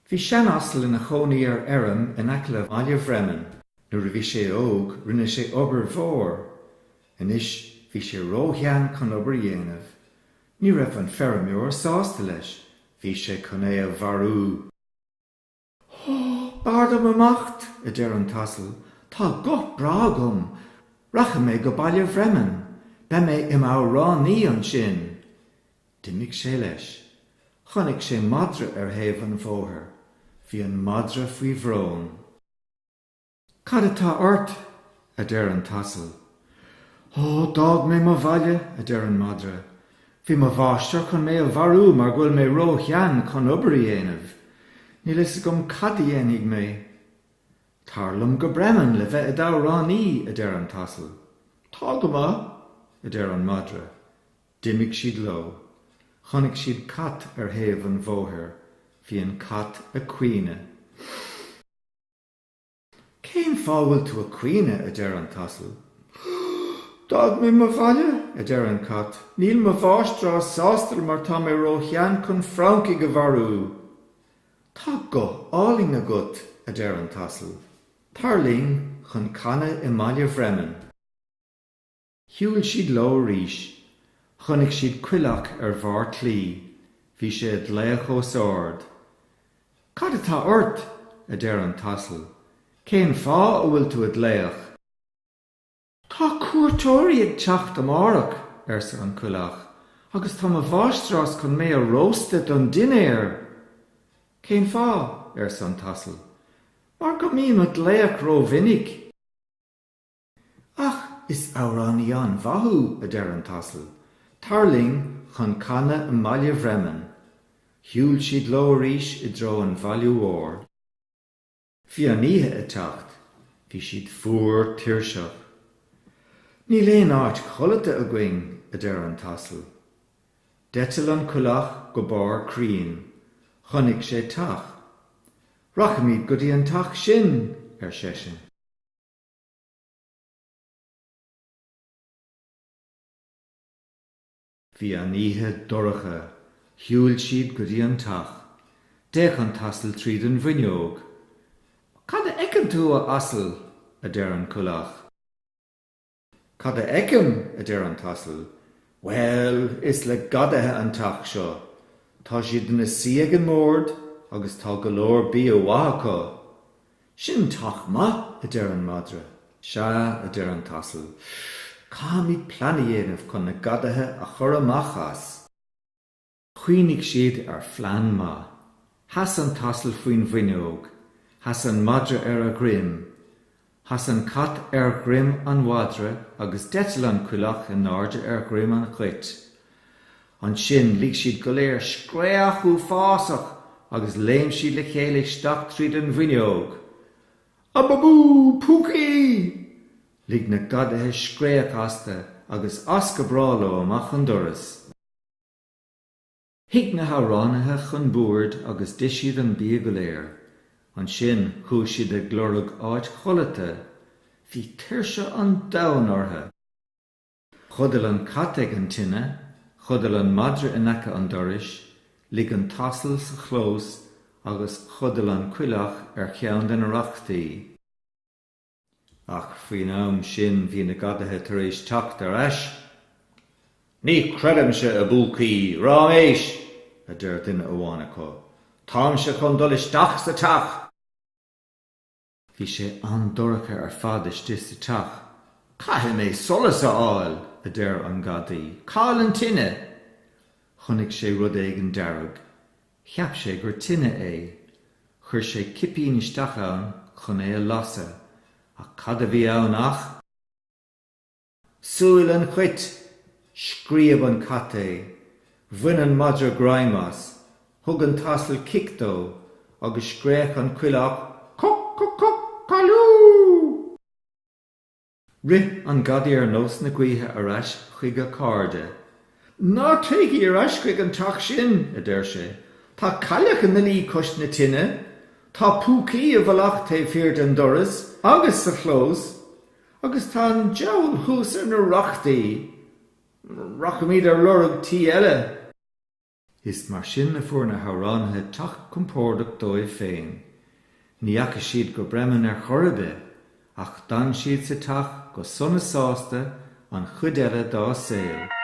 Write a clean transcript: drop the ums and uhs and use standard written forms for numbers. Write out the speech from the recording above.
Bhí seanasal ina chónaí ar fheirm in aice le baile Bhremen. Nuair a bhí sé óg rinne sé obair mhór. Anois bhí sé róshean chun obair a dhéanamh. Ní raibh an feirmeoir sásta leis. Bhí sé chun é a mharú. Ó, b'fhearr dom imeacht, a deir an t-asal, tá guth breá agam. Rachaidh mé go baile Bhremen. Beidh mé i m'amhránaí ansin. D'imigh sé leis. Chonaic sé madra ar thaobh an bhóthair. Bhí an madra faoi bhrón. Cad atá ort? a deir an t-asal. Ó, d'fhág mé mo bhaile, a deir an madra. Bhí mo mháistir chun mé a mharú mar go bhfuil mé ró-shean chun obair a dhéanamh. Níl fhios agam cad a dhéanfaidh mé. Tar liom go Bremen le bheith i d'amhránaí, a deir an t-asal. Tá go maith, a deir an madra. D'imigh siad leo. Chonaic siad cat ar thaobh an bhóthair. Bhí an cat ag caoineadh. Cén fáth a bhfuil tú ag caoineadh? a deir an t-asal. D'fhág mé mo bhaile, a deir an cat. Níl mo mháistreás sásta mar tá mé ró-shean chun francaigh a mharú. Tá guth álainn agat, a deir an t-asal. Tar linn chun canadh i mbaile Bhremen. Shiúil siad leo arís. Chonaic siad coileach ar bharr claí. Bhí sé ag glaoch os ard. Cad atá ort? a deir an t-asal. Cén fáth a bhfuil tú ag glaoch? Tá cuairteoirí ag teacht amárach, arsa an coileach, agus tá mo mháistreás chun mé a róstadh don dinnéar. Cén fáth? arsa an t-asal. Mar go mbím ag glaoch rómhinic. Ach is amhránaí an-mhaith thú, a deir an t-asal. Tar linn chun canadh i mbaile Bhremen. Shiúil siad leo arís i dtreo an bhaile mhóir. Bhí an oíche ag teacht. Bhí siad fuar tuirseach. Níl aon áit chodlata againn, a deir an t-asal. D'eitil an coileach go barr crainn. Chonaic sé teach. Rachaimid go dtí an teach sin, ar seisean. Bhí an oíche dorcha. Shiúil siad go dtí an teach. D'fhéach an t-asal tríd an bhfuinneog. Cad a fheiceann tú, a asail? a deir an coileach. Cad a fheicim? a deir an t-asal. Bhuel, is le gadaithe an teach seo. Tá siad ina suí ag an mbord agus tá go leor bia mhaith acu. Sin teach maith, a deir an madra. Sea, a deir an t-asal. Caithfimid plean a dhéanamh chun na gadaithe a chur amach as. Chuimhnigh siad ar phlean maith. Sheas an t-asal faoin bhfuinneog. Sheas an madra ar a dhroim. Sheas an cat ar dhroim an mhadra agus d'eitil an coileach in airde ar dhroim an chait. Ansin lig siad go léir scréach uafásach agus léim siad le chéile isteach tríd an bhfuinneog. Ababú! Púcaí! Lig na gadaithe scréach astu agus as go bráth leo amach an doras. Shuigh na hamhránaithe chun boird agus d'ith siad an bia go léir. Ansin chuaigh siad ag lorg áit chodlata. Bhí tuirse an domhain orthu. Chodail an cat ag an tine, chodail an madra in aice an dorais, luigh an t-asal sa chlós agus chodail an coileach ar cheann de na rachtaí. Ach faoin am sin bhí na gadaithe tar éis teacht ar ais. Ní chreidimse i bpúcaí, ráiméis! a deir duine amháin acu. Táimse chun dul isteach sa teach! Bhí sé an-dorcha ar fad istigh sa teach. Caithfidh mé solas a fháil, a deir an gadaí. Cá bhfuil an tine? Chonaic sé rud éigin dearg. Cheap sé gur tine é. Chuir sé cipín isteach ann chun é a lasadh. Ach cad a bhí ann ach. Súil an chait! Scríob an cat é. Bhain an madra greim as. Thug an t-asal cic dó, agus scréach an coileach Coc-coc-coc-cailiú! Rith an gadaí ar nós na gaoithe ar ais chuig a chairde. Ná téigí ar ais chuig an teach sin, a deir sé. Tá cailleach ina luí cois na tine. Tá púcaí i bhfolach taobh thiar den doras agus sa chlós. Agus tá an diabhal thuas ar na rachtaí. Rachaimid ar lorg tí eile. Is mar sin a fuair na hamhránaithe teach compordach dóibh féin. Ní dheachaigh siad go Bremen ar chor ar bith, ach d'fhan siad sa teach go sona sásta an chuid eile dá saol.